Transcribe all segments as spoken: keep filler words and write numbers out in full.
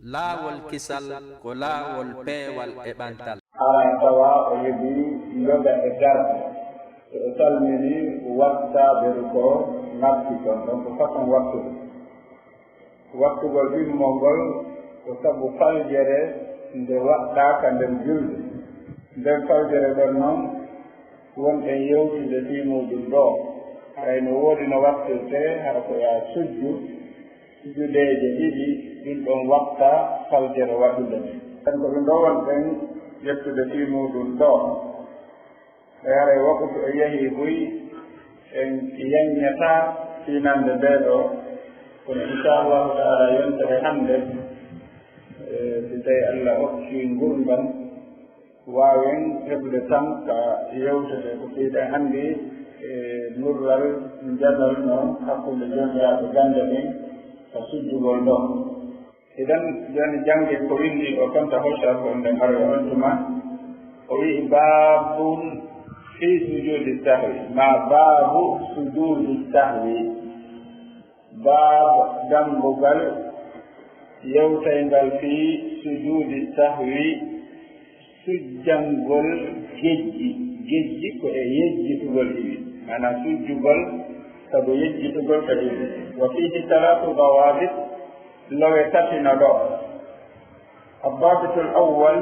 Laawol kisal ko laawol peewal e ɓantal. Hara tawa o heɓi yoga e darɗe, so o salmini wattaaɓe ko natti kon, ɗon ko façon wattude. Wattugol ɗimmol ngol ko sabu faljere nde waɗɗaaka nder julde. Nden faljere ɗon noon, won en yewtude fii muuɗum ɗoo. Hay no woodi no wattirtee, hara ko yaa sujju, sujudeeje ɗiɗi, ɗin ɗon watta faljere waɗude. Nden ko ɗum ɗoo wonɗen yettude fii muuɗum ɗoo. E haray waktu o yahii buy, en yaññataa finande ndee ɗoo. Kono inchallahu taala yontere hannde, e, si tawi Allah okki ngurndan, waawen heɓude tan ka yewtete ko fii ɗen anndi, e, nurral njanal no hakkunde jonniraaɓe gannde ɗen ka sujjugol ɗon. Idan, jooni janngen ko winndi o konta hocca ko nden aroya on tuma. O wi'i, "Baabun fi sujuudi sahwi," ma "Baabu sujuudi sahwi." Baab, dambugal, yewtayngal fii sujuudi sahwi, sujjangol gejji. Gejji ko e yejjitugol iwi, maanaa sujjugol sabu yejjitugol ka iwi. Wa fiihi talaatu dawaabit, lowe tati no ɗo. Addaabitul awwal,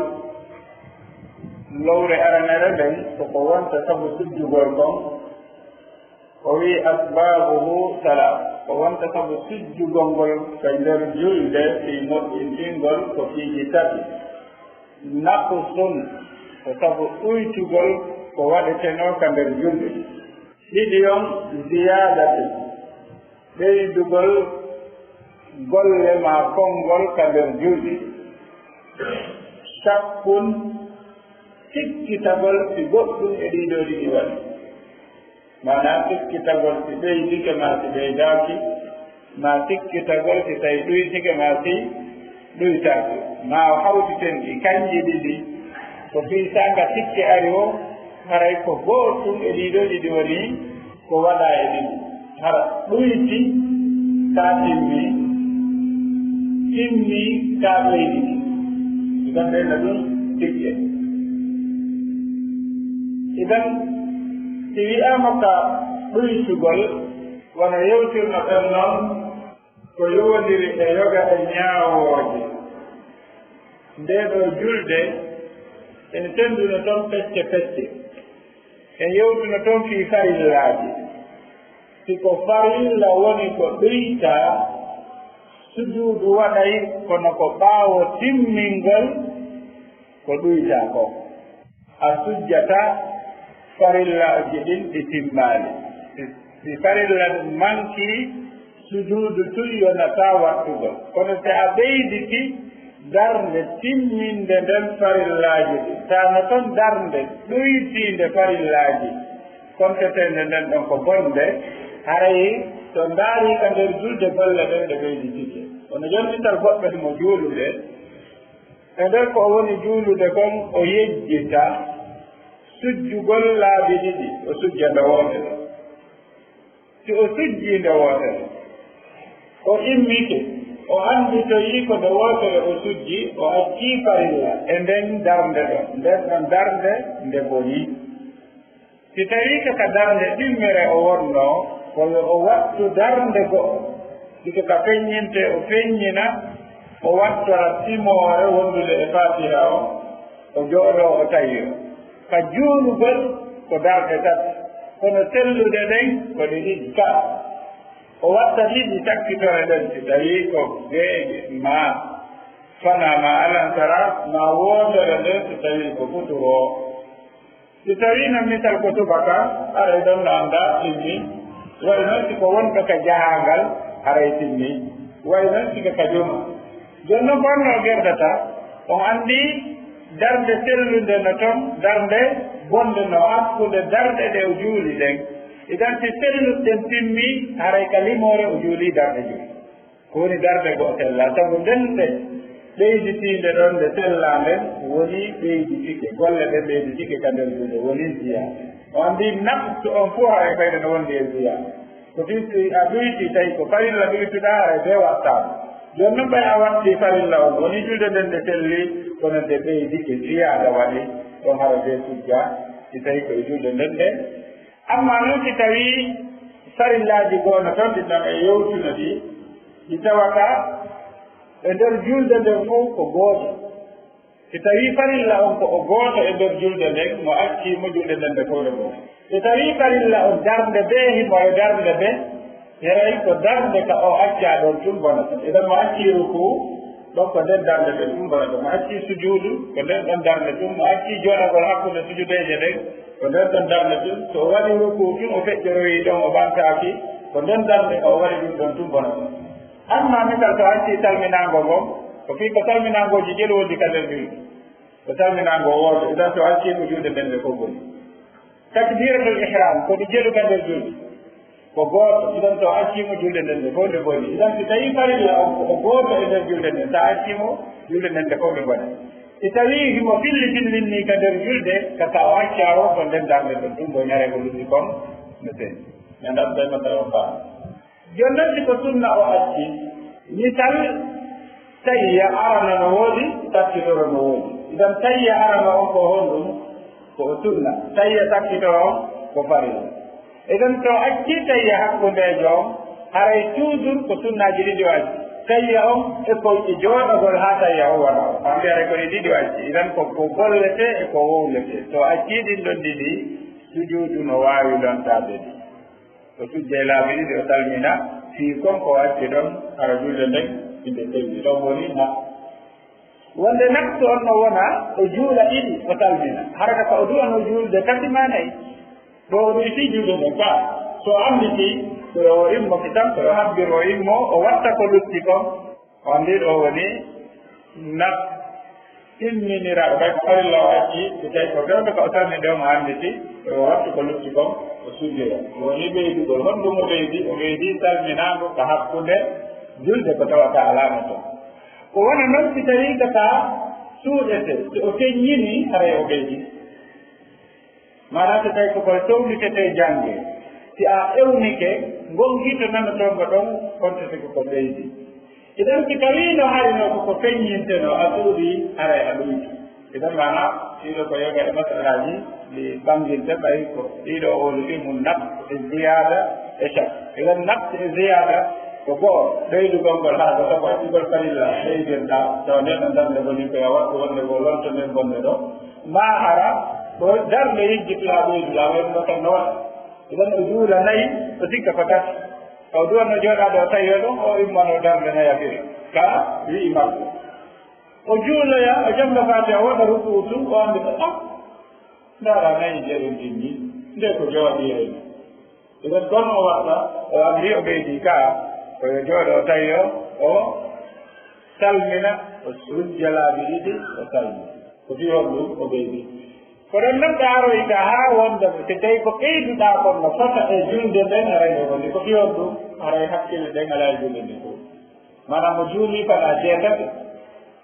lowre aranere nden, ko ko wonta sabu sujjugol kon. O wi'i, "Asbaabuhu salaas," ko wonta sabu sujjugol ngol ka nder julde fii moƴƴintingol ko piiji tati. Naqsun, ko sabu ɗuytugol ko waɗetenoo ka nder julde. Ɗiɗi on, ziyaadatun, ɓeydugol golle maa konngol ka nder julde. Shakkun, sikkitagol si goɗɗum e ɗii ɗoo ɗiɗi waɗi. Maanaa sikkitagol si ɓeydike maa si ɓeydaaki, maa sikkitagol si tawi ɗuytike maa si ɗuytaaki. Maa o hawtiten ɗi kanji ɗiɗi, ko fii saanga sikke ari o, haray ko gootun e ɗii ɗoo ɗiɗi woni ko waɗaa e ɗiɗi. Hara ɗuyti kaa timmi, timmi kaa ɓeydiki. Idan ɓe na ɗum sikke. Idan si wi'aama ka ɗuytugol, wano yewtirno ɗen noon, ko yowondiri e yoga e ñaawooje. Ndee ɗoo julde, en sennduno toon pecce pecce. En yewtuno toon fii farillaaji. Si ko farilla woni ko ɗuytaa, sujuudu waɗay, kono ko ɓaawo timmingol ko ɗuytaa kon. A sujjataa farillaaji ɗin ɗi timmaali. Si, si farilla ɗum mankii, sujuudu tun yonataa waɗtugol. Kono si a ɓeyditi darnde timminde nden farillaaji ɗin, tawa no ton darnde ɗuytiinde farillaaji, konteteende nden ɗon ko bonnde, haray so ndaarii ka nder julde golle ɗen ɗe ɓeyditike. Kono jonnintal goɗɗo himo juulude, e nder ko o woni juulude kon, o yejjita sujjugol laabi ɗiɗi, o sujja nde wootere. Si o sujjii nde wootere, o immike, o annditoyii ko nde wootere o sujji, o accii farilla e nden darnde ɗon, nden ɗon darnde nde bonii. Si tawii ko ka darnde ɗimmere o wonnoo, ko yo o waɗtu darnde go'o, si ko ka feññinte o feññina, o waɗtora timoore wondude e Faatiha on, o jooɗoo o tawiyo. Ka juulugol ko darɗe tati, kono selluɗe ɗen ko ɗe ɗiɗi ka. O watta ɗiɗi sakkitore ɗen, si tawii ko geeƴe maa fanaa maa alansara, maa wootere nden si tawii ko futuro. Si tawii non misal ko subaka, haray ɗon no anndaa timmi. Wayi non si ko wonɓe ka jahaangal, haray timmi. Wayi non si ko ka juma. Jooni non ko honno o gerdata? On anndi darnde sellunde no ton, darnde bonde no hakkunde darɗe ɗe o juuli ɗen. Idan si selluɗen timmi, haray ka limoore o juuli darɗe jowi. Ko woni darnde goo sellaa, sabu nden nde ɓeyditiinde ɗon nde sellaa nden woni ɓeyditike, golle ɗen ɓeyditike ka nder juuɗe, woni ziyaada. On anndi naqsu on fof haray fayde no wondi e ziyaada. Ko fii si a ɗuyti tawi ko farilla ɗuytuɗaa, haray bee wattaama. Jooni noon, ɓay a watti farilla on, woni julde nden nde selli, kono nde ɓeydike, ziyaada waɗi, ɗon hara bee hujja, si tawi ko e julde nden nde. Amma noon, si tawi farillaaji goo no toon, ɗi tan e yewtuno ɗi, ɗi tawata e nder julde nden fof ko gooto. Si tawii farilla on ko o gooto e nder julde nden, mo accii mo, julde nden nde fof nde gooto. Si tawii farilla on darnde bee himo e darnde bee, haray ko darnde ka o accaa ɗon tun bonata. Idan mo accii rukuu, ɗon ko nden darnde nden tun bonata. Mo accii sujuudu, ko nden ɗon darnde tun. Mo accii jooɗagol hakkunde sujudeeje ɗen, ko nden ɗon darnde tun. So o waɗii rukuu tun, o feƴƴoroyii ɗon, o ɓantaaki, ko nden darnde ka o waɗi ɗun ɗon tun bonata. Amma misal, so a accii salminaango ngon, ko fii ko salminaangooji jelu wondi ka nder julde. Ko salminaango wooto, idan so a accii mo, julde nden nde fof boni. Takbiratul ihram, ko ɗi jelu ka nder julde. Ko gooto, idan so a accii mo, julde nden nde fof nde boni. Idan si tawii farilla on ko o gooto e nder julde nden, so a accii mo, julde nden nde fof nde boni. Si tawii himo filli fillin nii ka nder julde, ka ka o accaa o, ko nden darnde nden tun boni, haray ko lutti kon no seeni. Mi anndaa so tawi masala on faami. Jooni noon, si ko sunna o acci, misal, tayya arana no woodi, takkitoro no woodi. Idan tayya arana on ko honɗum? Ko o sunna. Tayya takkitoro on ko farilla. Idan to acci tayya hakkundeejo on, haray toujours ko sunnaaji ɗiɗi o acci. Tayya on e ko e jooɗagol haa tayya on waɗa on. Ko anndi haray ko ɗi ɗiɗi o acci. Idan ko ko golletee e ko wowletee. To acci ɗin ɗon ɗiɗi, sujuudu no waawi lontaade ɗi. O sujja e laabi ɗiɗi, o salmina, fii kon ko o acci ɗon, hara julde nden inde selli. Ɗon woni naqs. Wonde naqs on no wona, o juula ɗiɗi, o salmina. Hara ka o du'ano julde tati maa nayi. Ɗo o ɗoytii julde nden, ka so o annditi, ko o immoki tan, ko o habbir o immo, o watta ko lutti kon. On ɗiɗo woni naf imminiraaɗo, ɓay ko farilla o acci, si tawi ko fewndo ka o salminde on o annditi, o wattu ko lutti kon, o sujjoya. Woni ɓeydugol, honɗum o ɓeydi? O ɓeydi salminaango ka hakkunde julde ko tawata alaama ton. Ko wona non si tawi ka ka suuɗete, si o feññini, haray o ɓeydi. Maanaa, so tawi ko kol townitetee jannge, si a ewnike, ngon hito nanotongo ɗon, on tigi ko ɓeydi. Idan, si tawiino hari no ko ko feññintenoo, a suuɗii, haray a ɗuytu. Idan, maanaa, ɗiɗo ko yoga e masalaaji ɗi ɓanginta, ɓay ko ɗiɗo o woni fii mun naf e ziyaada e shak. Idan, naf e ziyaada ko go'o, ɓeydugol ngol haa ko sabu accugol farilla ɓeydirɗaa, tawa nden ɗon darnde woni ko yo a waɗtu wonde ko lonto nden bonde ɗo. Maa hara ko darnde yejjitira ɓeydu, laaɓa no tan no waɗa. Idan o juula nayi, o sikka ko tati. Taw duwanno jooɗaade o tawi o ɗon, o immano darnde nayi a firi. Ka wi'i makko. O juuloya, o jannga Faatiha, o waɗa ruku'u tun, o anndi ko, ah, ndaara nayi jeɗen ɗin ni. Nde ko jooɗi en. Idan kono o waɗa, o anndi o ɓeydi ka, ko yo jooɗo o tawi o, o salmina, o sujja laabi ɗiɗi, o salmina. Ko fii honɗum o ɓeydi? Ko ɗon non ɗaaroyta haa wonda, so tawi ko ɓeyduɗaa kon no fota e julde nden, haray nde woni. Ko fii honɗum? Haray hakkille ɗen alaa e julde nden fof. Maanaam, o juulii fala jeetati.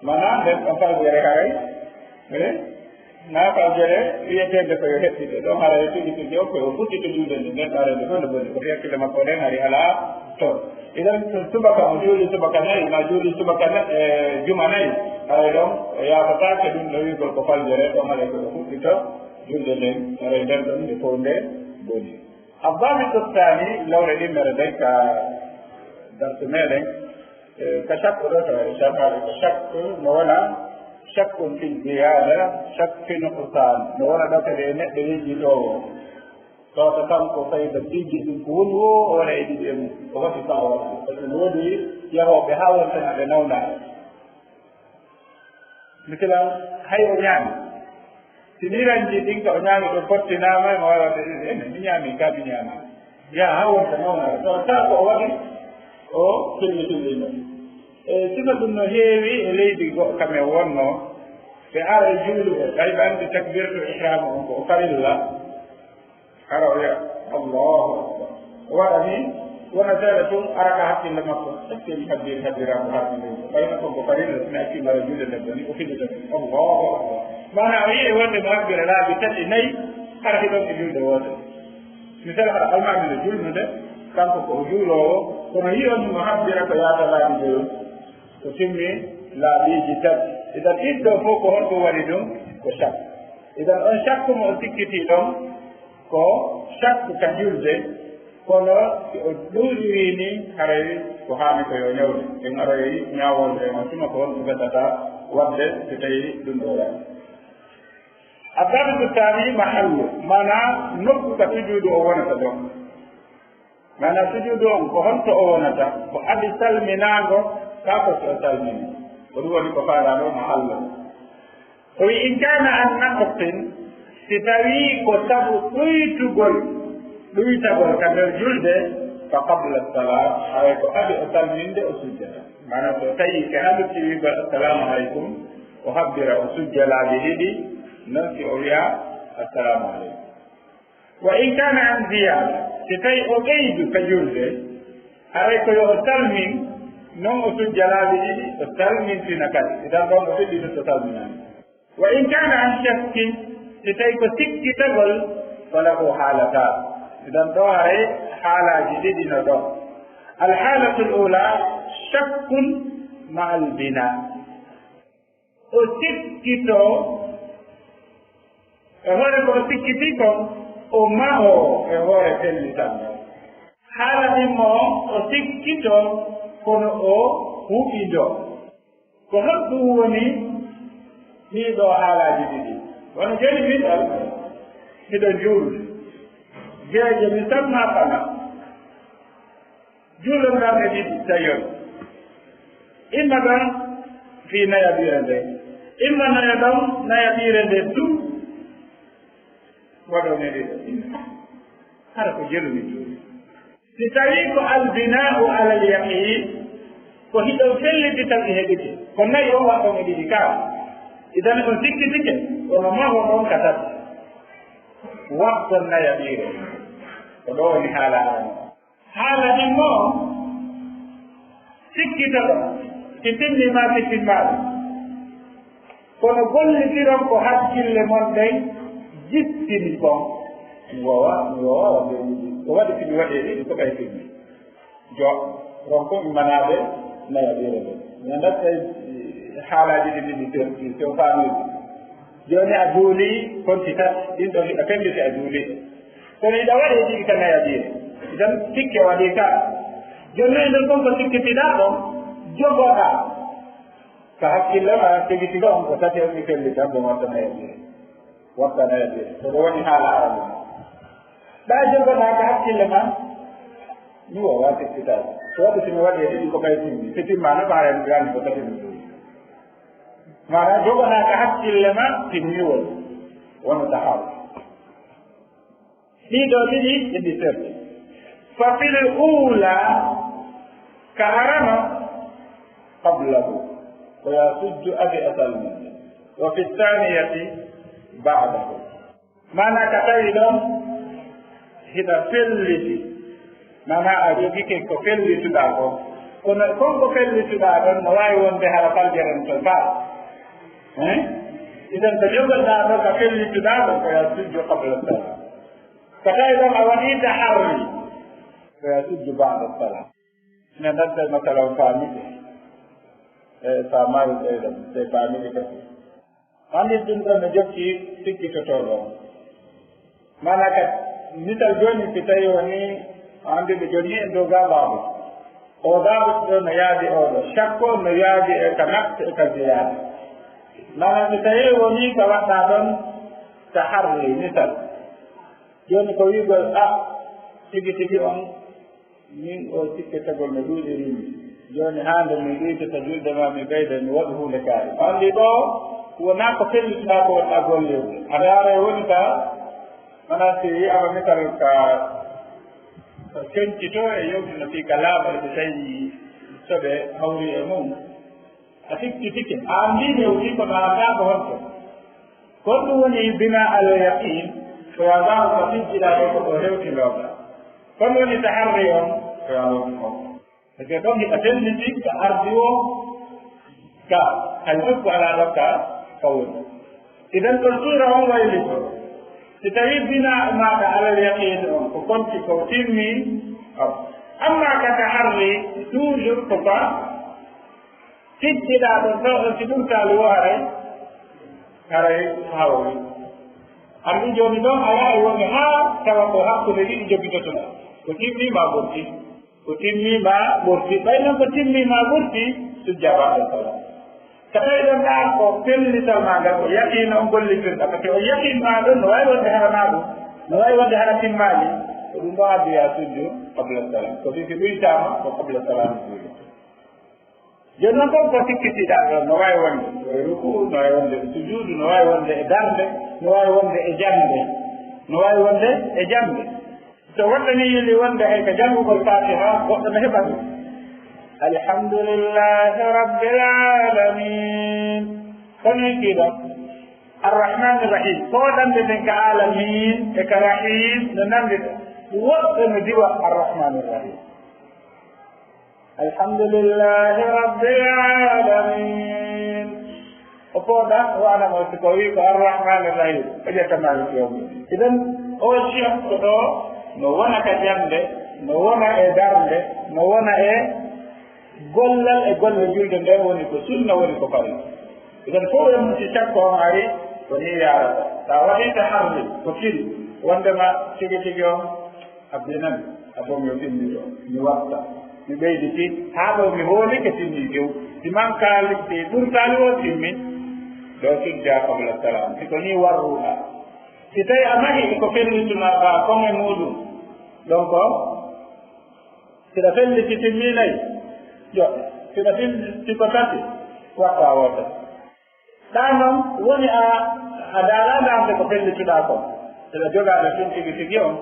Maanaam, nden ɗon faljere haray. Eh? Naa faljere wiyeteende ko yo heɓɓite. Ɗon haray tigi tigi o ko yo fuɗɗito julde nden. Nden ɗaarende fof nde boni. Ko fii hakkille makko ɗen hari alaa toon. Idan, subaka, o juuli subaka nayi, ma juuli subaka na-, eh, juma nayi. Haray ɗon, o yaafataake ɗum ɗo wi'ugol ko faljere, ɗon haray ko o fuɗɗito julde nden. Haray nden ɗon nde fof nde boni. Abbaami Tustaani, lawre ɗimmere nden ka darsu meɗen, eh, ka shakku ɗo, to e sharhaaɓe ko shakku, no wona shakkun fil ziyaada, shakku fil nuqsaan, no wona ɗo kadi e neɗɗo yejjitoowo. Tawa ko kanko fayda tigi ɗum ko woni woo, o waɗa e ɗiɗi e mum. O wasi faa o waɗa. Par ce que woodi yahooɓe haa wonta ɓe nawnaade. Misalan, hay o ñaami. Si ni ranji ɗin ka o ñaami ɗo fottinaama, mo waɗa ɗe ɗiɗi e mum. Mi ñaami ka mi ñaama. Yaa haa wonta nawnaade. Tawa taa ko o waɗi, o filmi filmi ɗum. E sifa ɗum no heewi e leydi go kam e wonno. Ɓe ara e juuluɓe, ɓay ɓe anndi takbiratul ihram on ko o farilla. Hara o wiya, "Allahu Akbar." O waɗa ni, wona seeɗa tun, ara ka hakkille makko, "Est-ce que mi habbiri, habbiraama, habbiri?" Ɓay no kon ko farilla, mi acci mara julde nden ɗon ni, o fillita ni, "Allahu Akbar." Maanaa o yi'i wonde mo habbira laabi tati, nayi, hara hiɗon e julde woote. Misal, hara almaami no julnude, kanko ko o juuloowo, kono yi'on mo habbira ko yaata laabi joyo. Ko timmi laabiiji tati. Idan ɗiɗɗo fof ko honɗum waɗi ɗum? Ko shakku. Idan on shakku mo o sikkitii ɗon ko shakku ka julde, kono si o ɗuuɗirii ni haray ko haani ko yo ñawde. En aroyi ñaawolde on tuma ko honɗum fetata waɗde so tawi ɗum ɗo waɗi. Addabitu taani mahallu, maanaa nokku ka sujuudu o wonata ɗon. Maanaa sujuudu on ko honto o wonata? Ko adi salminaango kaa ko si o salmini? Ko ɗum woni ko faalaaɗo mahallu. O wi in kaana an naqsin, si tawii ko sabu ɗuytugol, ɗuytagol ka nder julde, fa qabla salaam, haray ko adi o salminde o sujjata. Maanaa so tawii ko haa lutti wiigol assalaamu aleykum, o habbira o sujja laabi ɗiɗi, non si o wi'a assalaamu aleykum. Wa in kaana an ziyaada, si tawi o ɓeydu ka julde, haray ko yo o salmin, non o sujja laabi ɗiɗi, o salmintina kadi. Idan ɗon o fiɗɗi ɗum o salminani. Wa in kaana an shakkin, si tawi ko sikkitagol, falahu haalataan. Idan ɗo haray haalaaji ɗiɗi no ɗon. Al haalatul uulaa, shakkun ma'al binaa. O sikkitoo e hoore ko o sikkitii kon, o mahoo e hoore pellital ngal. Haala ɗimmo o, o sikkitoo kono o huɓindoo. Ko honɗum woni ɗii ɗoo haalaaji ɗiɗi? Wano jooni miɗo, miɗo juulde. Geeƴe mi salmaa fana. Juulondiraaɓe ɗiɗi tawi on. Imma ɗon fii nayaɓiire nden. Imma nayo ɗon nayaɓiire nden tun. Waɗon e ɗiɗo. Hara ko jelu mi juuli. Si tawii ko albinaa'u alal yaqiin, ko hiɗon felliti tan e heɓude. Ko nayi on waɗɗon e ɗiɗi kaa. Idan on sikkitike, kono mahon on ka tati. Waɗɗon nayaɓiire. Ko ɗo woni haala arano. Haala ɗin mo sikkitoɗon, si timmi maa si timmaali. Kono gollitiron ko hakkille mon ɗen jippini kon. Mi woowa, mi woowa waɗde ɗiɗi. Ko waɗi si mi waɗi e ɗiɗi, ko ɓay timmi. Jo, ron ko immanaade nayaɓiire nden. Mi anndaa si haalaaji ɗin ɗiɗi sew, sew faamiiɗi. Jooni a juuli konti tati, ɗin ɗon hiɗa felliti a juuli. Kono hiɗa waɗi e ɗiɗi ka nayaɓiire. Idan sikke waɗi ka. Jooni non nden kon ko sikkitiɗaa ɗon, jogoɗaa. Ka hakkille maa tigi tigi on ko tati on mi fellita, ko watta nayaɓiire. Watta nayaɓiire. Ko ɗo woni haala arano. Ɗa jogoɗaa ka hakkille maa, mi woowa sikkitaade. So waɗi si mi waɗi e ɗiɗi ko ɓay timmi. Si timmaano ɓaara en gandi ko tati mi juuli. Maanaa jogoɗaa ka hakkille maa, timmi woni. Wonata haala. Ɗii ɗoo ɗiɗi eɗi serti. Fa fil uulaa, ka arano, qablahu, ko yo a sujju adi a salminde. Wa fi thaaniyati ba'dahu. Maanaa ka tawi ɗon hiɗa felliti. Maanaa a jogike ko fellituɗaa kon. Kono kon ko fellituɗaa ɗon no waawi wonde hara faljere no ton faa. Hein? Idan ko jogoɗaa ɗo ka fellituɗaa ɗon ko yo a sujju qabla salaam. Ka tawi ɗon a waɗii taharri, ko yo a sujju ba'da salaam. Ina natta masalan faamide. E faamaade ɗo ɗon, ɗe faamide kadi. Anndi ɗum ɗon no jokki sikkitotooɗo on. Maanaa ka misal jooni, si tawi woni anndi ɓe jonni en dow gaabaaɓe. O gaabaaɓe ɗo no yaadi oo ɗo. Shakku on no yaadi e ka nafs e ka ziyaada. Maanaa si tawi woni ka waɗɗaa ɗon taharri misal. Jooni ko wi'ugol, a, tigi tigi on, min o sikke tagol no ɗuuɗiri mi. Jooni haa nde mi ɗuytata julde ma, mi ɓeyda, mi waɗu huunde kaari. Anndi ɗo, wonaa ko fellitiɗaa ko wonɗaa gollirde. A ndaara e woni ka, maanaa si wi'aama misal ka, ka kencito e yewtino fii ka laaɓa, e so tawi soɓe hawri e mum. A sikkitike, a anndii newti kono a anndaa ko honto. Kon ɗum woni bina al yaqin, ko yo a waaw ko fijjiɗaa ɗo ko ɗo hewtindoo ka. Kon woni taharri on, ko yo a waaw ko. Parce que ɗon hiɗa felliti ka ardi o, ka hay nokku alaa ɗo ka, ka woni. Idan ɗon suura on waylito. Si tawii bina maaɗa alal yaqin on, ko konti ko timmi, aw. Amma ka taharri, toujours ko ka Tijjiɗaa ɗon ɗo, ɗon si ɗum taali wo haray, haray hawri. Anndi jooni ɗon a yahay woni haa tawa ko hakkunde ɗiɗi joggitotoɗaa. Ko timmi ma ɓurti. Ko timmi ma ɓurti. Ɓay non ko timmi ma ɓurti, sujja ba'da salam. Ka tawi ɗon ɗaa ko pellital ma ngal, ko yaqiin on gollitirɗa. Parce que on yaqiin ma ɗon no waawi wonde hara ma ɗum. No waawi wonde hara timmaali. Ko ɗum ɗo addi ya sujju qabla salam. Ko si si ɗuytaama ko qabla salam juuli. Jooni noon, kon ko sikkitiɗaa ɗon, no waawi wonde e rukuu, no waawi wonde e sujuudu, no waawi wonde e darnde, no waawi wonde e jannde, no waawi wonde e jannde. So woɗɗo ni yili wonde hay ka janngugol Faatiha, goɗɗo no heɓa ɗum. Alhamdulillahi Rabbil Aalamiin. Kono kiiɗo, Arrahmaani Rahiim, fooɗannde nden ka Aalamiin e ka Rahiim no nanndi, woɗɓe no diwa Arrahmaani Rahiim. Alhamdulillahi Rabbil Aalamiin. O fooɗa, o ana mo, si ko wi ko Arrahmaani Rahiim, o ƴetta Maaliki Yawmi Ddiin. Idan, o Cheikh ko ɗo, no wona ka jannde, no wona e darnde, no wona e gollal e golle julde nde woni ko sunna, woni ko farilla. Idan, fof en si cakko on ari, ko ni yaarata. Sa waɗi taharri, ko firi, wondema tigi tigi on, a benan, a bon yo tinni ɗo, mi watta, mi ɓeyditi, haa ɗo mi hoolike tinni tew. Si mankaali, si ɓurtaali o timmi, ɗo sujja qabla salam. Si ko ni warruɗa. Si tawi a mahi ko fellituna ba kon e muɗum, donc, siɗa felliti timmi nayi, yo, siɗa felliti ko tati, watta woote. Ɗaa noon woni a, a daalaade hannde ko fellituɗaa kon. Saɗa jogaade tun tigi tigi on,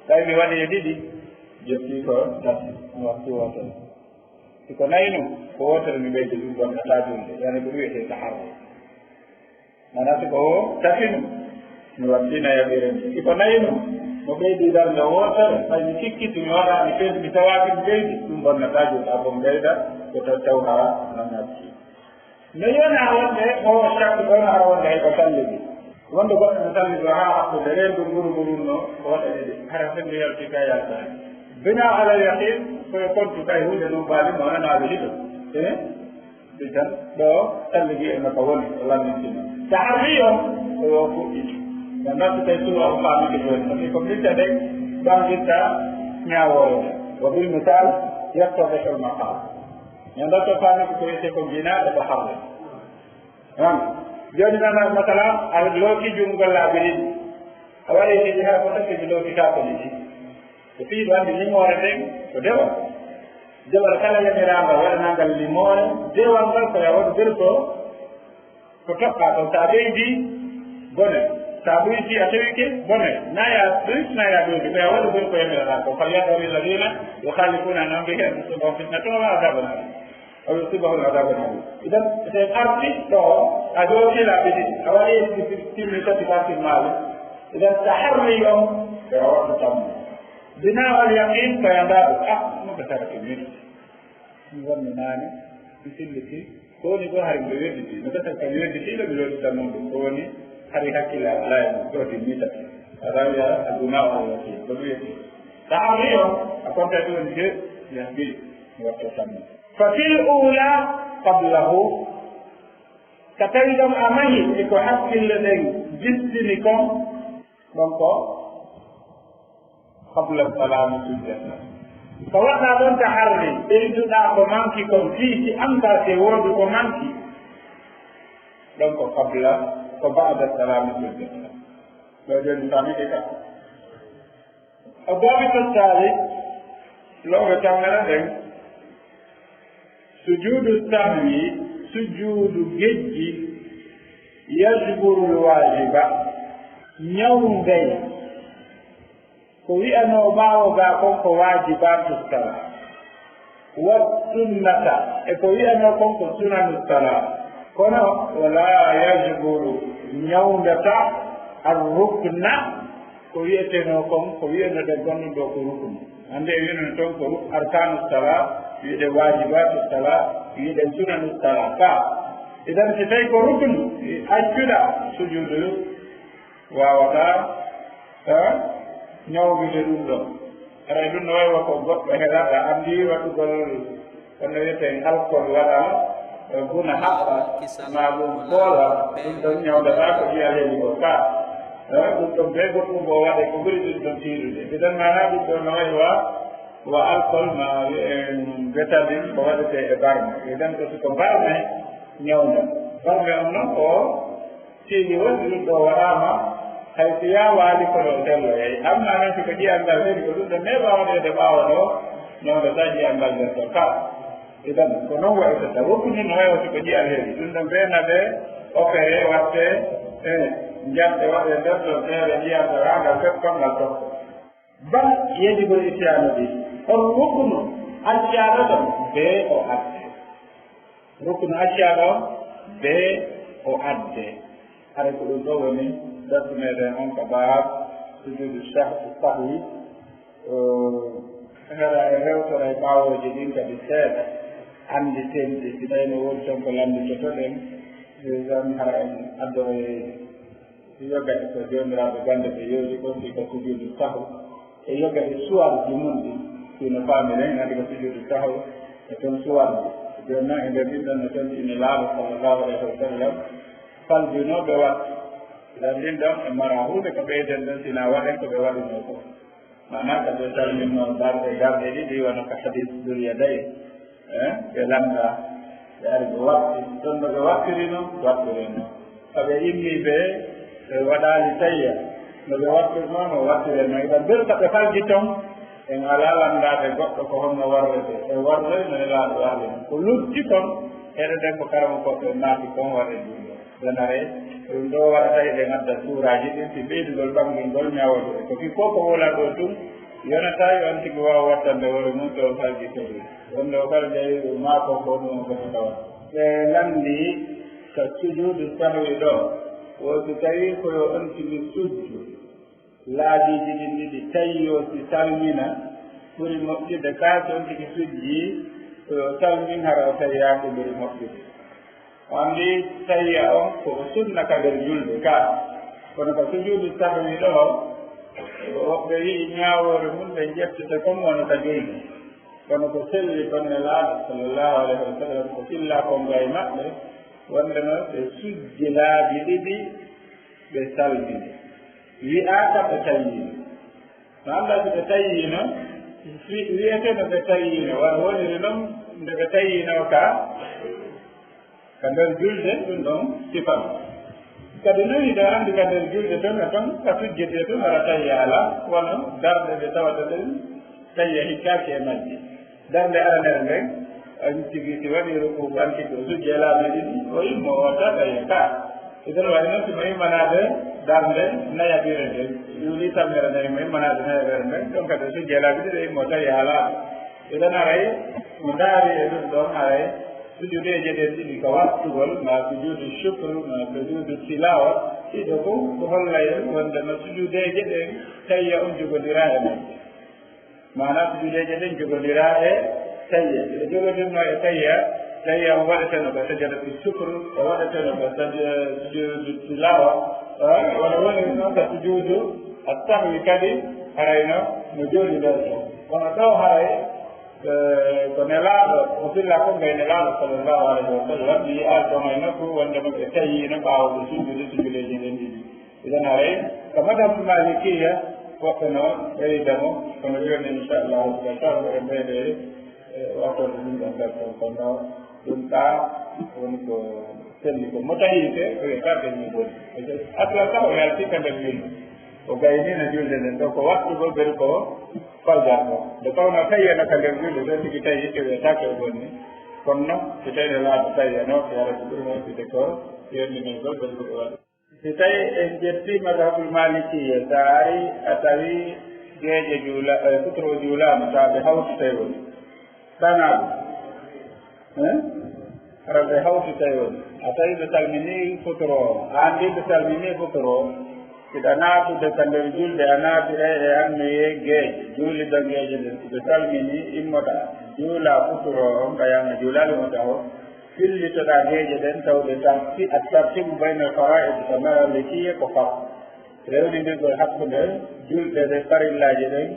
ɓay mi waɗi e ɗiɗi, jottii ko tati, mi watti wootere. Si ko nayi nun, ko wootere mi ɓeydi ɗum bonnataa julde, yani ko wi'etee taharru. Mana si ko tati nun, mi watti nayaɓire ndi. Si ko nayi nun, mo ɓeydi darnde wootere, ɓay mi sikkiti, mi waɗa, mi fewti, mi tawaaki, mi ɓeydi, ɗum bonnataa julde, a bon ɓeyda, ko taw taw hara no ngacci. No yona wonde o shakku ɗon hara wonde hay ko salli ɗi. Wonde goɗɗo no salli ɗo haa hakkunde reendu nguru nguru no o waɗa ɗiɗi. Hara senndu yalti ka yaltaani. Bina alal yaqin ko e kontu kay huunde ɗum baali mo nana aɗa hito. Eh? Ɗi tan ɗo salli gi en no ka woni o lammintina. Sa harri on ko yo fuɗɗi. Mo nattu kay suwa o faamike ɗo en. Parce que ko mbitta de ɓangitta ñaawoore. Wa bil misal yattadihul maqal. Ñande to faami ko wiyetee ko jinaaɗo ko harre. An, jooni noon, masala, a looki junngo laabi ɗiɗi. A waɗi ɗiɗi haa ko takki mi lookitaako ɗiɗi. Ko fii ɗo anndi limoore nden ko dewal. Dewal kala yamiraangal waɗanangal limoore, dewal ngal ko ya waɗu nder ko, ko toɓɓaa ɗon. Sa ɓeydi, bone. Sa ɓoyti, a tawike, bone. Na ya ɗoyti, na ya ɗoyti. Ko ya waɗu nder ko yamiraɗaa ko. فليحذر الذين يخالفون عن أمره أن تصيبهم فتنة أو عذاب أليم. Aw yusibahum adabun alim. Idan, so en arti ɗo, a jooɗi laabi ɗiɗi, a waɗi timmi tati ka timmaali. Idan, taharri on, ko a waɗu tammu. Bina al yaqin, ko a ndaɗo, ah, no ka tara timmi. Mi wonni naane, mi silliti, ko woni ko hari mi wedditi, no ka tara mi wedditi, mi wedditi tammu, ko woni hari hakkille alaa e mum, ko timmi tati. A rawi a, a guna o yaqin, ko ɗum yaqin. Taharri on, a konta ɗum je, yaqin, mi waɗto tammu. Fa fil ula qablahu, ka tawi ɗon a mahi e ko hakkille ɗen jistini kon, ɗon ko qabla salami sujjata. Ko waɗɗa ɗon taharri, ɓeyduɗa ko manki kon fii si an ka se woodu ko manki, ɗon ko qabla, ko ba'da salami sujjata. Ɗo joni famike ka. Addabitu thalith, lowre tamere nden, sujudu sahwi, sujudu gejji, yajburul wajiba, ñawday ko wi'anoo ɓaawo gaa kon ko waajibatu sala. Wa sunnata, e ko wi'anoo kon ko sunanu sala. Kono, wala yajburu, ñawndata, ar rukna, ko wi'etenoo kon, ko wi'anoɗen kon ɗum ɗo ko ruknu. Hannde e wi'anoɗen toon ko ruk-, arkanu sala, wi'eɗen waajibatu sala, wi'eɗen sunanu sala. Ka, idan si tawi ko ruknu, accuɗa sujudu, waawataa, ha, ñawdude ɗum ɗo. Haray ɗum no wayi wa ko goɗɗo heɗa, a anndi waɗugol, kono wiyeten alkol waɗal, Buna haɓɓa, ma ɗum foola, ɗum ɗon ñawndata ko ɓiyal heli ko ka. Eh, ɗum ɗon bee goɗɗum ko waɗe ko ɓuri ɗum ɗon tiiɗude. Idan maana ɗum ɗon no wayi wa, wa alcool ma, eh, betadine ko waɗete e barme. Idan ko siko barme ñawnda. Barme on non ko tiiɗi woni ɗum ɗo waɗaama, hay si yaawaali kono selloyay. Amma non siko ƴiyal ngal heli ko ɗum ɗon neeɓa waɗeede ɓaawo ɗo, ñawndata ƴiyal ngal nder ɗon ka. Idan, ko noon waɗata. Woppini no wayi wasi ko ƴiyal heli. Ɗum ɗon bee naɓe opéré waɗte, eh, njanɗe waɗe nder ɗon feere ƴiyal ɗo haa ngal feppa ngal tokko. Bal yajibu ityanu bi. On rukunu accaɗo ɗon bee o adde. Rukunu accaɗo bee o adde. Hara ko ɗum ɗo woni darsu meɗen on ka baab sujudu sah-, sahwi. Eh, hara e rewtora e ɓaawooji ɗin kadi seeɗa. Anndi tenɗi, si tawi no woodi ton ko lannditotoɗen, eh, tan hara en addoroye yoga e ko joomiraaɓe gannde ɓe yewti kon, si ko sujudu sahwi. E yoga e suwarji mun ɗin, si no faamiren, anndi ko sujudu sahwi, e ton suwarji. Jooni non e nder ɗin ɗon no tonti Nelaaɗo sallallahu alayhi wa sallam, faljunooɓe waɗi. Nder ɗin ɗon e mara huunde ko ɓeyden ɗon, si na waɗen ko ɓe waɗunoo ko. Maanaa ka ɓe salminno darɗe, darɗe ɗiɗi, wano ka hadis Dul Yadayn, eh, ɓe lannda, ɓe ari ɓe watti, ɗon no ɓe wattiri non, wattiri non. Ka ɓe immi ɓe, ɓe waɗaali tayya, no ɓe wattirnoo, no wattiri non. Idan ɓen ka ɓe falji ton, en alaa lanndaade goɗɗo ko honno warrete, e warroy no Nelaaɗo warri non. Ko lutti kon, heɗoɗen ko karamokooɓe maaki kon waɗe ɗum ɗo. Ganare, ɗum ɗo waɗata eɗen adda suuraaji ɗin, si ɓeydugol ɓangingol ñaawooɓe. Ko fii ko ko wola ɗo tun, yonata yo on tigi waaw wattande hoore mum to o falji to ɗum. Ɗum ɗo kala jeyi maako ko ɗum o foti tawata. Ɓe lanndi ka sujuudu sahwi ɗo, wo si tawi ko yo on tigi sujju. Laabiiji ɗin ɗiɗi, tawi yo si salmina, ɓuri moƴƴude, kaa si on tigi sujji, ko yo salmin hara o tawiyaako ɓuri moƴƴude. On ndi tayya on ko o sunna ka nder julde ka. Kono ka sujuudu sahwi ɗo, woɓɓe wi'i ñaawoore mum ɓe ƴettete kon wano ka julde. Kono ko selli kon Nelaaɗo sallallahu alayhi wa sallam ko filla kon gay maɓɓe, wonde no ɓe sujji laabi ɗiɗi, ɓe salmini. Wi'aaka ɓe tayyino. No anndaa si ɓe tayyino, wi-, wi'eteno ɓe tayyino, wano woniri non nde ɓe tayyino ka, ka nder julde, ɗum ɗon sifa. Kadi non hiɗa anndi ka nder julde ton e ton, ka sujjete ton, hara tayya alaa, wano darɗe ɗe tawata ɗen, tayya hikkaaki e majje. Darnde aranere nden, an tigi si waɗi ruku, an tigi o sujji e laabi ɗiɗi, o immo o watta tawi ka. Idan waɗi noon si mo immanaade darnde nayaɓire nden, yuli tammere nden, mo immanaade nayaɓere nden, ɗon kadi o sujji e laabi ɗiɗi, o immo tawi alaa. Idan haray, mo ndaari e ɗum ɗon, haray sujudeeje ɗen ɗiɗi ka wattugol, ma sujudu shukru, ma sujudu tilawa, ɗiɗo fof ko holla en wonde no sujudeeje ɗen tayya on jogondiraa e majje. Maanaa sujudeeje ɗen jogondiraa e tayya. Ɗe jogondirnoo e tayya, tayya on waɗeteno ka sajadatu shukru, o waɗeteno ka saj-, sujuudu tilawa. Ah, wano woni noon ka sujuudu as-sahwi kadi, harayno no jooɗi ɗon ɗo. Kono ɗo haray, eh, ko Nelaaɗo, o filla kon gay Nelaaɗo sallallahu alayhi wa sallam, mi yi'aali ɗon hay nokku wonde mo ɓe tayiino ɓaawo ɓe sujuude sujudeeje ɗen ɗiɗi. Idan haray, ka madhab Malikiya, woɓɓe no ɓeyda mo, kono jooni, inchallahu, ko sharhu e ɓeyde, e wattorde ɗum ɗon dartol, kono ɗum ɗa woni ko selli ko. Mo tawi te, o wiyata ɓe ni boni. Asla ka o yalti ka nder julde. O gaynino julde nden ɗo ko wattugol ɓen ko falda ko. Nde tawno tayyana ka nder julde, ɗo tigi tawi itte wiyata ko o bonni. Kono no, si tawi no laaɓa tayyano, si hara ko ɓuri moƴƴude ko, yerninirgol ɓen ko ɓe waɗi. Si tawi en ƴetti madhabul Malikiyya, so a ari a tawi geeƴe juula-, eh, suturo juulaama, tawa ɓe hawti tawi woni. Tanaa ɗum. Eh? Hara ɓe hawti tawi woni. A tawi ɓe salmini suturo o. A anndi ɓe salmini suturo o. Siɗa naatude ka nder julde, a naatiray e anniyee geeƴe. Juuliɗo geeƴe ɗen, si ɓe salmini, immoɗaa, juulaa suturo o, mbayaa a juulaali mo taho. Fillitoɗaa geeƴe ɗen tawde tarti-, at-tartiibu bayna al-faraa'id ka Maalikiya ko fardu. Rewnindirgol hakkunde julɗe ɗe farillaaji ɗen,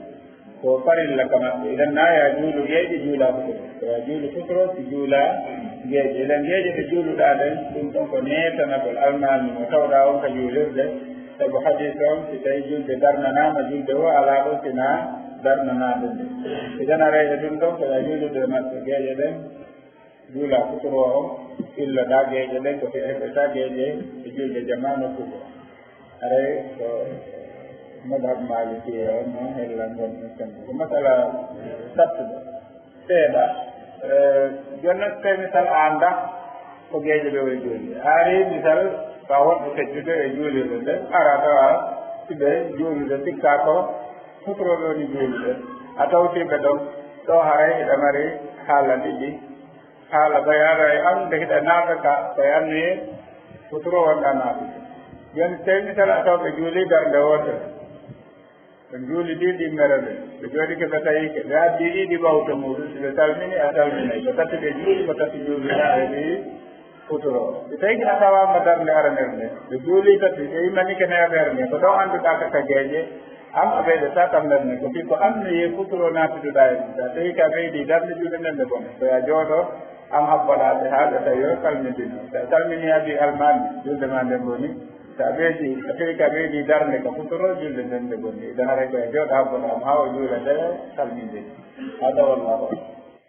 Ko farilla ka maɓɓe. Idan na ya juulu geeƴe, juula futuro. Ko ya juulu futuro, si juula geeƴe. Idan geeƴe ɗe juuluɗaa ɗen, ɗum ɗon ko neetanagol almaami mo tawɗaa on ka juulirde. Sabu hadiis on, si tawi julde darnanaama, julde o alaa ɗon si na darnanaande nde. Idan haray e ɗum ɗon, ko ya juulude maɓɓe geeƴe ɗen, juula futuro on, illoɗaa geeƴe ɗen, ko fi heɓeta geeƴe e julde jamaa nokku goo. Haray ko madhab Maliki e on no hella ngon en sen. Ko masala sattuɗo. Seeɗa. Eh, jooni noon, tawi misal, a anndaa ko geeƴe ɓe woni juulde. A ari misal, ka woɗɓe feccude e juulirde nde, ara tawa si ɓe juulude, sikkaa ko futuro ɓe woni juulude. A tawti ɓe ɗon, ɗo haray hiɗa mari haala ɗiɗi. Haala bayaano e an, nde hiɗa naata ka, ko e anniyee futuro wonɗaa naatude. Jooni, tawi misal a taw ɓe juuli darnde wootere. Ɓe juuli ɗiɗi mere ɓe. Ɓe jooɗike, ɓe tawike. Ɓe addi ɗiɗi ɓawto muuɗum. Si ɓe salmini, a salminay. Ko tati ɓe juuli, ko tati juuliɗaa e ɗi futuro. Si tawi a tawaama darnde aranere nde, ɓe juuli tati, ɓe immanike nayaɓere nde. Ko ɗon annduɗaa ka, ka geeƴe, an a ɓeydataa ka mere nden. Ko fii ko anniyee futuro naatuduɗaa e ɗum. Sa tawi ka ɓeydi darnde, juulde nden nde boni. Ko ya jooɗo, an habboɗaa ɓe haa ɓe tawi o salmindino. Sa salmini, adii almaami, juulde maa nden boni. Sa ɓeydi, sa tawi ka ɓeydi darnde ka futuro, juulde nden nde boni. Idan haray ko e jooɗo habboɗo am haa o juula nde salminde. Hada wallahu a'lam.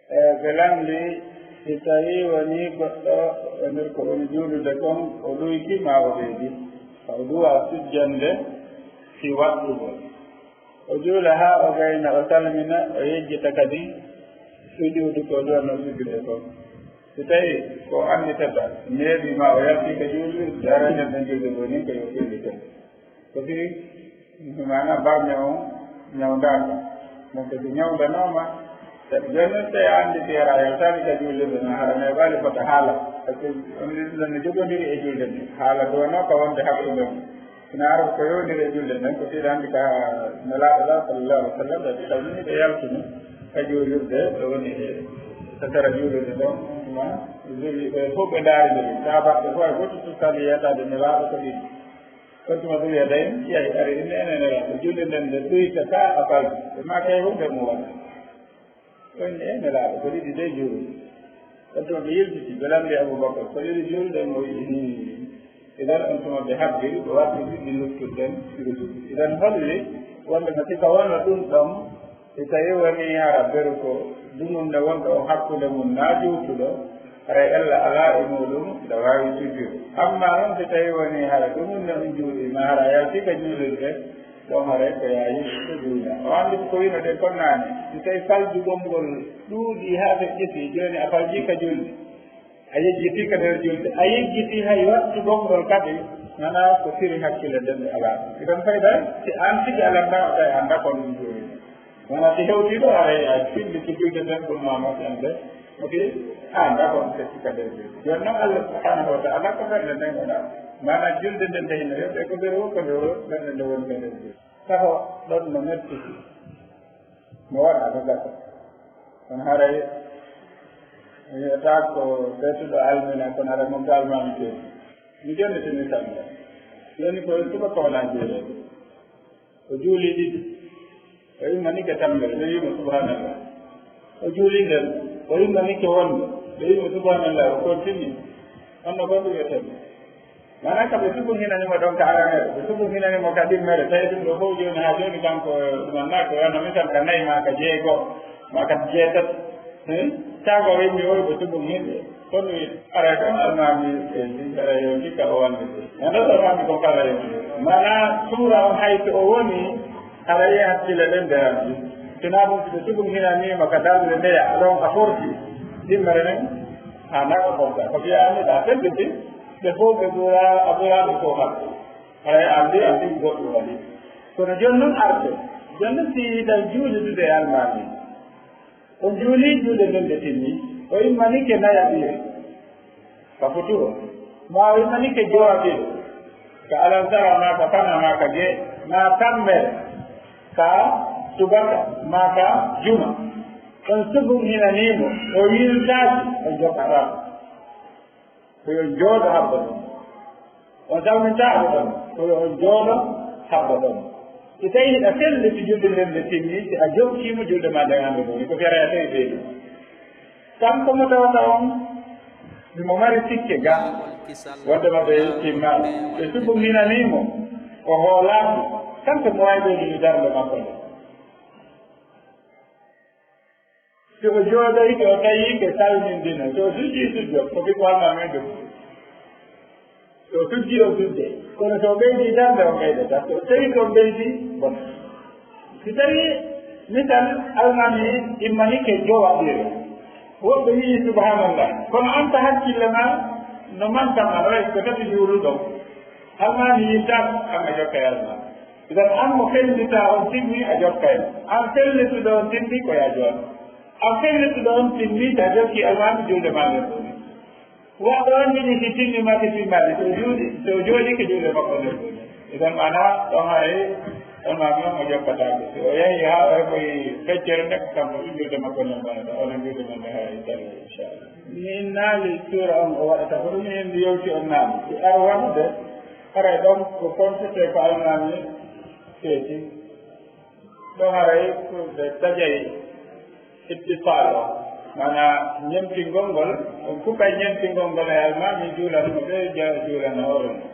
E ɓe lanndi, si tawi woni goɗɗo e nder ko woni juulude kon, o ɗuyki ma o ɓeydi, ka o duwa sujjande si waɗɗugol. O juula haa o gayna, o salmina, o yejjita kadi sujuudu ko o duwanno sujjude kon. Si tawi ko annditata neeɓi ma o yalti ka juulirde, daraja nden juulde goo nin ko yo fillito. Ko fii, maanaa, barme on ñawndaaka. Donc, si ñawndanooma, sabu jooni noon, so a annditi hara a yaltaani ka juulirde, no hara neeɓaali fota haala. Par ce que on ɗiɗi ɗon no jogondiri e juulde nde. Haala duwanoo ka wonde hakkunde on. Sina ara ko yowndiri e juulde nden, ko fii hannde ka Nelaaɗo Allah, sallallahu alaihi wa sallam, ɓe salmini, ɓe yaltini ka juulirde, ɓe woni e ka sera juulirde ɗon, ma, juuli, ɓe fof ɓe ndaari nde. Sahaabaaɓe fof, hay gooto suusaali yeetaade Nelaaɗo ko ɗiɗi. Kono tuma ɗum wiya tawi, yehi, ari, inne ene Nelaaɗo, juulde nden nde ɗuyta ka a fal. Ɓe maaki hay huunde mo waɗa. Ɗon e Nelaaɗo, ko ɗiɗi de juulde. Kono tuma ɓe yiltiti, ɓe lanndi Abubakar, ko ɗiɗi juulde mo wi'i, hii. Idan on tuma ɓe habbiri, ɓe warti ɗiɗi luttuɗen, ɗiɗi luttuɗen. Idan holli wonde no sika wonno ɗum ɗon, si tawi woni hara beru ko dumunde wonɗo on hakkunde mum naa juutuɗo, haray ella alaa e muuɗum, nde waawi sujjude. Amma noon si tawi woni hara dumunde on juuɗi, ma hara a yalti ka juulirde, ɗon haray ko yaayi ko juula. O anndi ko wino ɗen kon naane. Si tawi faljugol ngol ɗuuɗi haa feƴƴiti, jooni a faljii ka julde. A yejjitii ka nder julde. A yejjitii hay wattugol ngol kadi, nana ko firi hakkille nden ɗe alaa. Idan fayda, si aan tigi alantaa, o tawi annda kon ɗum juuli. Wona si hewtii ɗo, haray a filliti julde nden ɗum ma moƴƴande. Ok, annda kon fetti ka nder julde. Jooni noon Allah subhanahu wa ta'ala ko ɓernde nden wona. Maanaa julde nden nde hino yoɓe ko nder woni ko nder woni ɓernde nde woni ka nder julde. Taho ɗon no metti. Mo waɗa ko gasa. Kono haray mi wiyata ko ɓeytuɗo almina, kono haray mo galmaami keedi. Mi jonniti misal nde. Jooni ko suka ko wona juureede. O juuli ɗiɗi. O immanike tammbere, ɓe wi'i mo, "Subhanallah." O juuli nden. O immanike wonde, ɓe wi'i mo, "Subhanallah." O continue. Honno ko ɗum wiyetee? Maanaa ka ɓe sugu hinani mo ɗon ka aranere, ɓe sugu hinani mo ka ɗimmere, tawi ɗum ɗo fof jooni haa jooni kanko e ɗuman naa ko wano misal ka nayi maa ka jeego, maa ka jeetati. Hmm? Caago o immi o ɓe sugu hinɓe. Kono aray ɗon almaami e aray yo hikka o wannde. Nde ɗo almaami ko kala yo. Maanaa suura on hay so o woni, haray hakkille ɗen nderan. Sinaa ɗum si ɓe sugu hinani mo ka darnde ndeya, ɗon a forti. Ɗimmere nden, haa naa ko forta. Ko fiya anni ɗa felliti. Ɓe fof ɓe ɓura, a ɓuraɓe fof haɓɓe. Haray a anndi, a anndi goɗɗum waɗi. Kono jooni noon arte. Jooni noon si tawi juulude e almaami. O juuli juulde nden nde timmi. O immanike nayaɓire. Ka futuro. Ma o immanike jowaɓire. Ka alamtara ma ka fana ma ka ge, ma tammere. Ka subaka ma ka juma. On sugu hinanii mo. O yiltaaki. O jokataa. Ko yo jooɗo habba ɗum. On salmintaako ɗon, ko yo on jooɗo habba ɗon. So tawii hiɗa selli, si julde nden nde timmi, si a jokkiima julde maa nden hannde ɗum, ko fiyata a tawi ɓeydi. Kanko mo tawata on, himo mari sikke ga, wonde ma ɓe timmaama. Ɓe suɓo hinanii mo, o hoolaaki, kanko mo waawi ɓeydude darnde makko nde. Si o jooɗoyike, o tawi ɓe salmindino. So o sujjii sujjo, ko ɓiɗɗo Almaami on jokki. So o sujjii, o sujjee. Kono so o ɓeydii darnde, o ɓeydata. So o tawi ko o ɓeydii, bon. Si tawii, misal, Almaami immanike jowaɓire. Woɓɓe wi'i, "Subhanallah." Kono an ka hakkille ma, no mantan ma, no wayi ko tati juuluɗo. Almaami yinta, an a jokka e Almaami. Ngam an mo fellita on timmi, a jokkay mo. An fellituɗo on timmi, ko yaa joon. An fellituɗo on timmi, ta jokki Almaami julde ma nden ɗum. Waɗɗo on mini si timmi ma, si timmaali, so juuɗi, so jooɗi ko julde makko nden ɗum. Idan maana, ɗon haray, Almaami on o jokkata ko. Si o yahi haa o heɓoyi feccere nde, ko kanko ɗum julde makko nden ɗum. Onon julde mon nden haray, inchallah. Min naali suura on o waɗata ko ɗum, min yewti on naali. Si ar waɗude, haray ɗon ko kontite ko Almaami feeti. Ɗo haray ko ɓe taƴay ittisaal o. Maanaa ñemtingol ngol, on kuɓay ñemtingol ngol e Almaami juulano ɓe ja-, juulano hoore mum.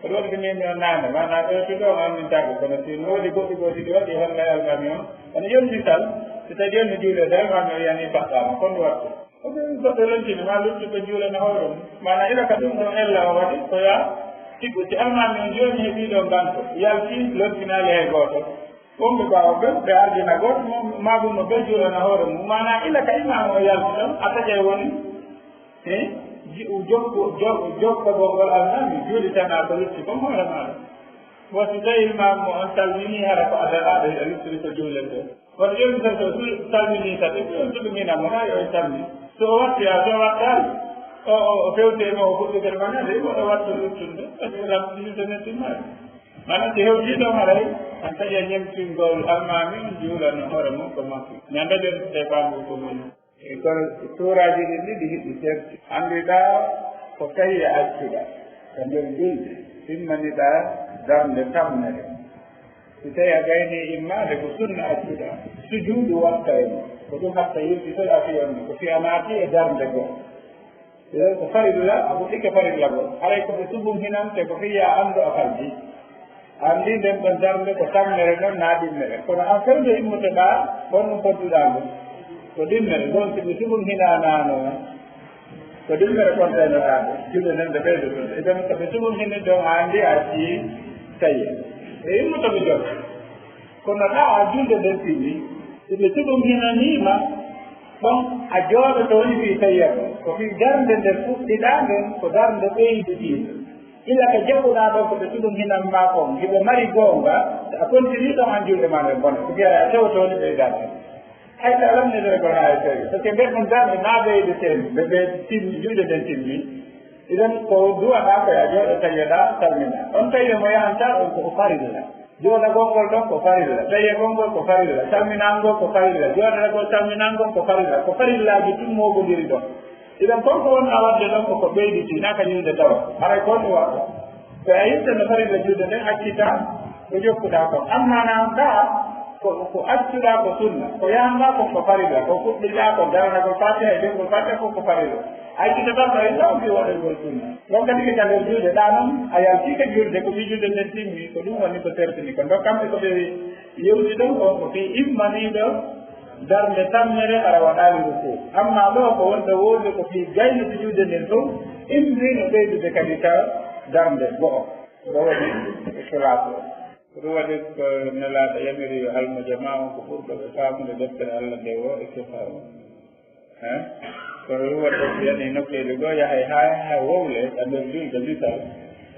Ko ɗum ko min mi on naane, maanaa ɓe to ɗo on min tago, kono si no woodi goɗɗi goɗɗi ɗi waɗi holla e Almaami on, kono yonti sal, si tawi on no juule e Almaami on yani faɗɗaama, kono wattu. Ko ɓe goɗɗo lontini ma luttuɓe juulana hoore mum. Maanaa ila ka ɗum ɗon ella o waɗi, ko yaa, sibu si Almaami on jooni heɓii ɗo nganto, yalti lontinaali hay gooto. Wonɓe ɓaawo ɓe, ɓe ardina gooto mo, maa ɗum no ɓe juulana hoore mum. Maanaa ila ka imaamu o yalti ɗon, a taƴay woni, eh, ji-, jokku-, jo-, jokkagol ngol Almaami, juulitanaa ko lutti kon hoore maaɗa. Wo si tawii imaamu on salminii, hara ko adalaaɗo, hiɗa luttiri ko juulirde. Kono yoni tan so su-, salminii tan, ɓe ɗon suɓi mina mo, haa yo en salmi. So o watti haa so o wattaali, o, o, o fewti e mo, o fuɗɗi kadi manade, mo ɗo wattu luttunde, kadi o lamɗi yimɓe men timmaade. Maanaam si hewtii ɗon haray, an taƴa ñemtingol Almaami on juulano hoore mum ko makki. Ñande ɗen ɗe faamdu ko mum. E kono suuraaji ɗin ɗiɗi hiɗi serti. Annduɗaa ko tawi a accuɗaa ka nder julde, timmaniɗaa darnde tammere. Si tawi a gaynii immaade, ko sunna accuɗaa. Sujuudu watta e mum. Ko ɗum hatta yiltitoɗaa fii on, ko fii a naati e darnde goo. Ɗum ko farilla, a fuɗɗike farilla goo. Haray ko ɓe subun hinante, ko fii a anndu a farji. Anndi nden ɗon darnde ko tammere non naa ɗimmere. Kono an fewndo immotoɗaa, ko honɗum fodduɗaa ngol? Ko ɗimmere. Ɗon si ɓe subun hinaanaano, ko ɗimmere kontaynoɗaa nde. Julde nden nde ɓeydotonde. Idan ko ɓe subun hini ɗon, a anndi a accii tawi. Ɓe immoto ɓe jokka. Kono ɗaa a julde nden timmi. Si ɓe subun hinaniima, ɗon a jooɗoto woni fii tawi ko. Ko fii darnde nde fuɗɗiɗaa nden, ko darnde ɓeyditiinde. Ila ka jaɓuɗaa ɗon ko ɓe suɗum hinan maa kon, hiɓe mari goonga, so a kontinii ɗon an julde maa nden bona. Ko wi'ata a tewtooni ɓeydaade. Hay so a lamnditore ko haa e tawi. Parce que nden ɗon darnde naa ɓeydeteende, nde ɓe timmi, julde nden timmi. Idan ko duwaɗaa ko yaa jooɗo tawiyeɗaa, salmina. On tawi mo yahantaa ɗon ko o farilla. Jooɗagol ngol ɗon ko farilla. Tawiyagol ngol ko farilla. Salminangol ko farilla. Jooɗagol salminangol ko farilla. Ko farillaaji tun mooɓondiri ɗon. Idan kon ko wonnaa waɗde ɗon ko ko ɓeyditi, naa ka julde tawa. Haray ko ɗum waɗɗo. So a yiltino farilla julde nden, accitaa ko jokkuɗaa kon. Ammaa naa ɗaa ko, ko accuɗaa ko sunna. Ko yahanɗaa kon ko farilla. Ko fuɗɗiɗaa kon, darnagol Faatiha e jangol Faatiha fof ko farilla. A accitataa farilla on fii waɗoygol sunna. Ɗon kadi ko ka nder julde ɗaa non, a yaltii ka julde, ko fii julde nden timmi, ko ɗum woni ko sertini. Ko ndo kamɓe ko ɓe yewti ɗon kon, ko fii immaniiɗo darnde tammere hara waɗaali rukuu. Ammaa ɗoo ko wonde woowde ko fii gaynude julde nden fof, immii no ɓeydude kadi ka darnde go'o. Ɗo woni ikhlaasu. Ko ɗum waɗi ko Nelaaɗo yamiri yo almujamaa on ko ɓurɗo ɓe faamude deftere Alla nde woo e sifaaru. Hein? Kono ɗum waɗi ko yani nokkeeli goo yahay haa, haa wowle ka nder julde misal,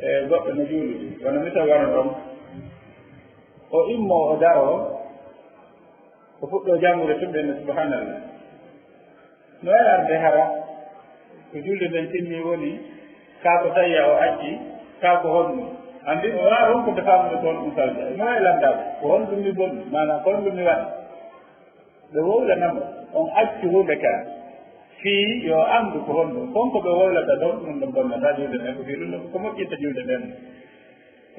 e goɗɗo no juuludi. Wano misal wano ɗon. O immoo o daroo, o fuɗɗoo janngude tun ɓe no subhanallah. No wayi arde hara, ko julde nden timmi woni, kaa ko tawi o acci, kaa ko honɗum. Anndi o waawa ronkude faamude ko honɗum salda. No wayi landaade, ko honɗum mi bonni, maanaam ko honɗum mi waɗi. Ɓe wowlanamo, on accu huunde ka. Fii yo anndu ko honɗum. Kon ko ɓe wowlata ɗon, ɗum ɗon bonnata julde nden, ko fii ɗum ɗon ko moƴƴinta julde nden.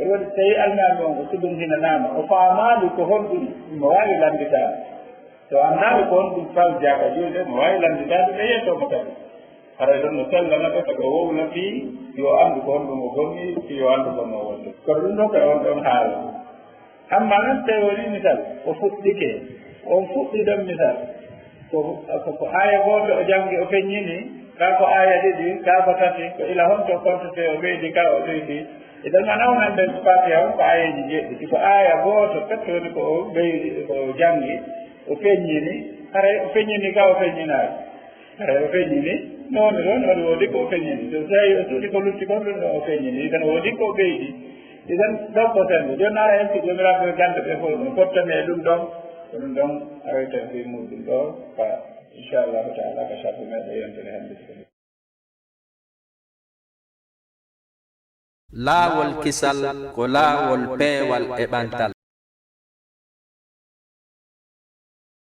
Ko waɗi tawi almaami on o suɓintinanaama, o faamaali ko honɗum, mo waawi lannditaade. So anndaali ko honɗum fal jaaka juulde, mo waawi lannditaade ɓe yeeso mo kadi. Haray ɗon no sellana ɓe, sago o wowla fii yo anndu ko honɗum o gomɗi, fii yo anndu ko no wonde. Kono ɗum ɗon ko e on ɗon haala. Amma non tawi woni misal, o fuɗɗike, on fuɗɗi ɗon misal. Ko, ko, ko aaya gooto o janngi, o feññini, kaa ko aaya ɗiɗi, kaa ko tati, ko ila honto kontete o ɓeydi, kaa o ɓeydi. Idan a nawnan ɓen Faatiha on ko aayeeji jeeɗiɗi. Ko aaya gooto pet woni ko o ɓeydi, ko o janngi, o feññini, haray o feññini kaa o feññinaali. Haray o feññini, noone ɗon, oɗo woodi ko o feññini. So tawi o suuɗi ko lutti kon, ɗum ɗon o feññini. Idan woodi ko o ɓeydi. Idan ɗon ko senngo. Jooni ara en si Joomiraaɗo e gannde ɓe fof, ɗum fottani e ɗum ɗon. Ko ɗum ɗon aroyten fii muuɗum ɗo, fa, inchallahu taala, ko sabu meɗen yontere hannde. Laawol kisal ko laawol peewal e ɓantal.